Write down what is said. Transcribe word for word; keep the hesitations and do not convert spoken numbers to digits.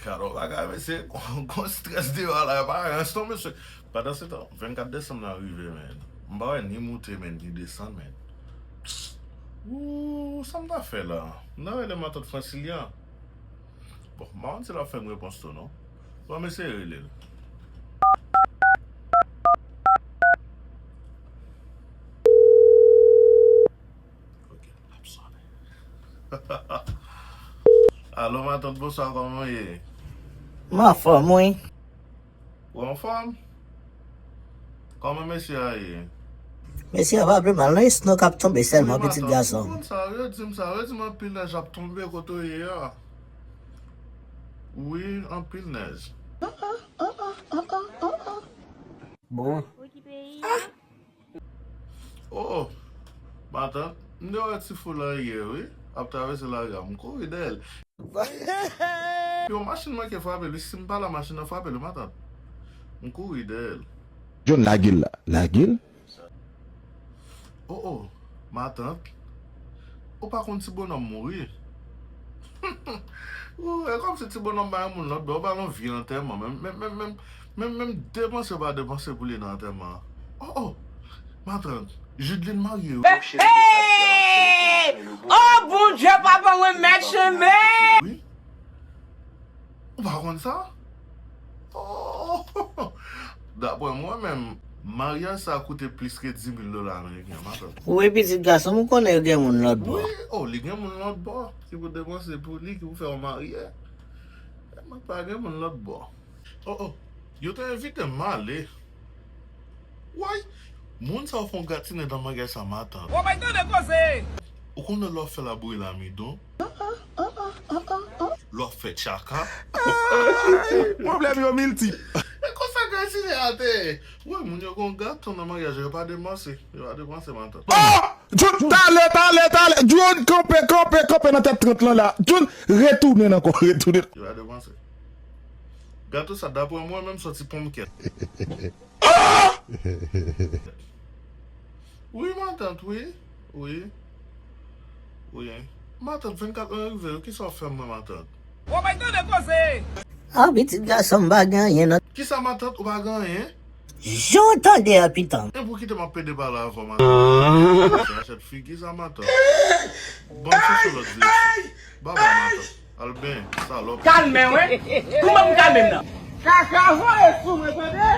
Kado bagay, mesye, gon, gon strès deyò la, pa anyen non, mesye. Pandan se tan, vennkat desanm nan rive, men. M pa wè ni moute, men, ni desann, men. Ooh, sa m ta fè la? M ta rele matant Francilien. Bon, m pa konn si l ap fè m repons tou, non. Bon, m eseye rele l. Ok, l ap sonnen. Alo, matant, bonswa, kòman w ye? M anfòm, wi. Ou anfòm? Kòman mesye a ye? Mesye a pa pi mal, non, e sno k ap tonbe sèlman, pitit gason. Wi, matant, m konn sa, yo di m sa, yo di m anpil nèj ap tonbe kote w ye a. Wi, anpil nèj. Bon. Ou ki peyi? Oh, oh. Matant, m te wè ti fou la yè, wi. Ap travèse lari a, m kouri dèyè l. Yon machin manke frape l, wi. Si m pa la, machin nan frape l, wi, matant. M kouri dèyè l. John, lage l la. Lage l. Oh, oh. Matant. Ou pa konn ti bonòm mouri? Ou, e kòmsi ti bonòm pa gen moun lòt bò, ou pa nan vye antèman. Menm, menm, menm, menm, menm, menm depanse ou pa depanse pou li nan antèman an. Oh, oh. Matant, Judeline marye, wi. Hey! Oh, Bondye, papa, mwen mèt chemen! Wi. Ou pa konn sa? Oh! Daprè mwen menm, maryaj sa a koute plis ke dis mil dola ameriken, matant. Wi, pitit gason m, ou konnen yo gen moun lòt bò. Wi, oh, li gen moun lòt bò ki pou depanse pou li, ki pou fè yon marye. Mwen pa gen moun lòt bò. Oh, oh, yo te envite m, m ale. Way, moun sa yo fè yon gratinen nan maryaj sa, matant. Ou bay tande koze! Ou konnen lè w ap fè labouyi lamidon? Lè w ap fè tchaka? Pwoblèm yo miltip. E konsa gratinen a te ye. Wi, moun yo gon gato nan maryaj, yo pa depanse. Yo pa depanse, matant. Oh! Jun, talè, talè, talè. Jun, kanpe, kanpe, kanpe nan tèt trant lan la. Jun, retounen ankò, retounen. Yo pa depanse. Gato sa, daprè mwen menm, soti ponmkèt. Ah! Wi, matant, wi. Wi. Wi. Matant, vennkat an rive, wi, kisa w fè mwen, matant? Ou bay tande koze! Ah, pitit gason m pa gen anyen, non. Kisa, matant, ou pa gen anyen? Jan w tande a, pitan. E pou kite m ap pede pale avè w, matant. Sa chèt figi sa, matant. Ban m chèche lòt direksyon. Babay, matant. Al benyen, salòp. Kalme w, wi. Kouman pou kalme m nan? Kaka voye sou mwen, tande?